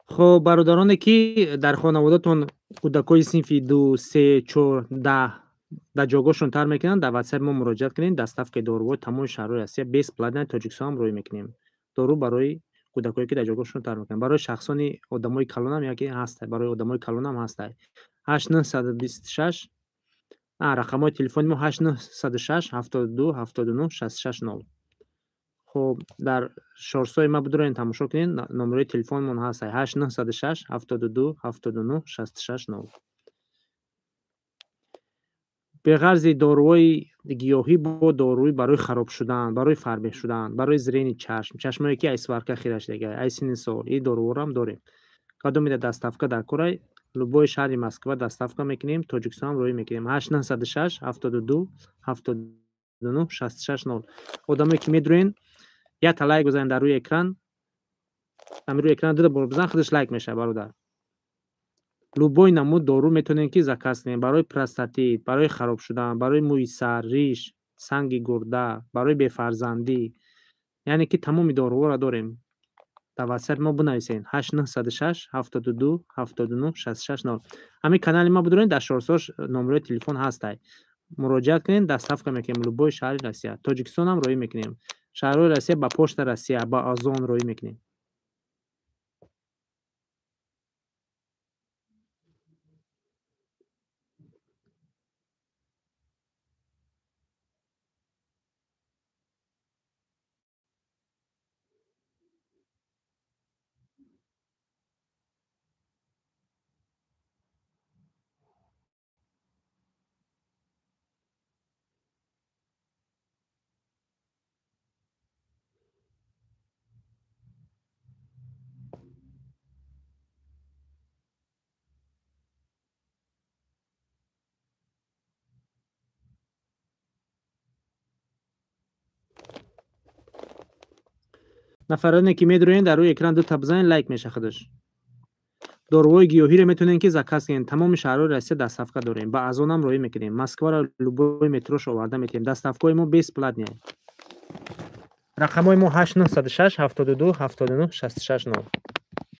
Хоб, бародароне ки дар хонаводатон кӯдакҳои синфи 2, 3, 4, 10 дар ҷойгоҳшон тар мекунанд, дар WhatsApp мо муроҷиат кунед. Доставкаи доруҳои тамоми шаҳрҳои Россия бесплатно, Тоҷикистон ҳам рӯй мекунем. Дору барои кӯдакҳое ки дар ҷойгоҳшон тар мекунанд. Барои шахсони одамои калонам яке ҳаста, барои одамои калонам ҳаста. 8926 рақамҳои телефони мо 8906 72 79 66 0. Хоб, дар шорсҳои ма бидуроен тамошо кунед, номерои телефонмон ҳаст 8906 72 79 66 0. Беғарзи доруҳои гиёҳӣ бо доруи барои хароб шудан, барои фарбеҳ шудан, барои зрени чашм, чашмое ки ай сварка хира шудага, ай синни сол, ин доруҳоро ҳам дорем. Кадомида доставка дар корай, любой шаҳри Москва доставка мекунем, Тоҷикистон ҳам роҳӣ мекунем. 8906 72 79 66 0. Одамое ки медурен, якта лайк бизанед дар рӯи экран, ҳамин рӯи экран дута бор бизан, худаш лайк мешавад, бародар. Любой намуд дору метавонем ки заказ кунем барои простатит, барои хароб шудан, барои мӯи сар, риш, санги гурда, барои бефарзандӣ. Яъне ки тамоми доруҳоро дорем. Дар WhatsApp мо бинависед 8906 72 79 66 0. Ҳамин канали ма бидуред, дар шорсош номерои телефон ҳастай. Муроҷиат кунед, доставка мекунем любой шаҳри Россия. Тоҷикистон ҳам роҳӣ мекунем. Шаҳрҳои Россия ба Почта Россия, ба Озон роҳӣ мекунем. Нафароне ки медурен, дар рӯи экран дута бизанед, лайк меша худаш. Доруҳои гиёҳиро метавонем ки заказ кунем. Тамоми шаҳрҳои Россия доставка дорем. Ба Озонам роҳӣ мекунем. Москваро любой метрош оварда метиҳем. Доставкаҳои мо бесплатные. Рақамҳои мо 8906 72 79 66 0.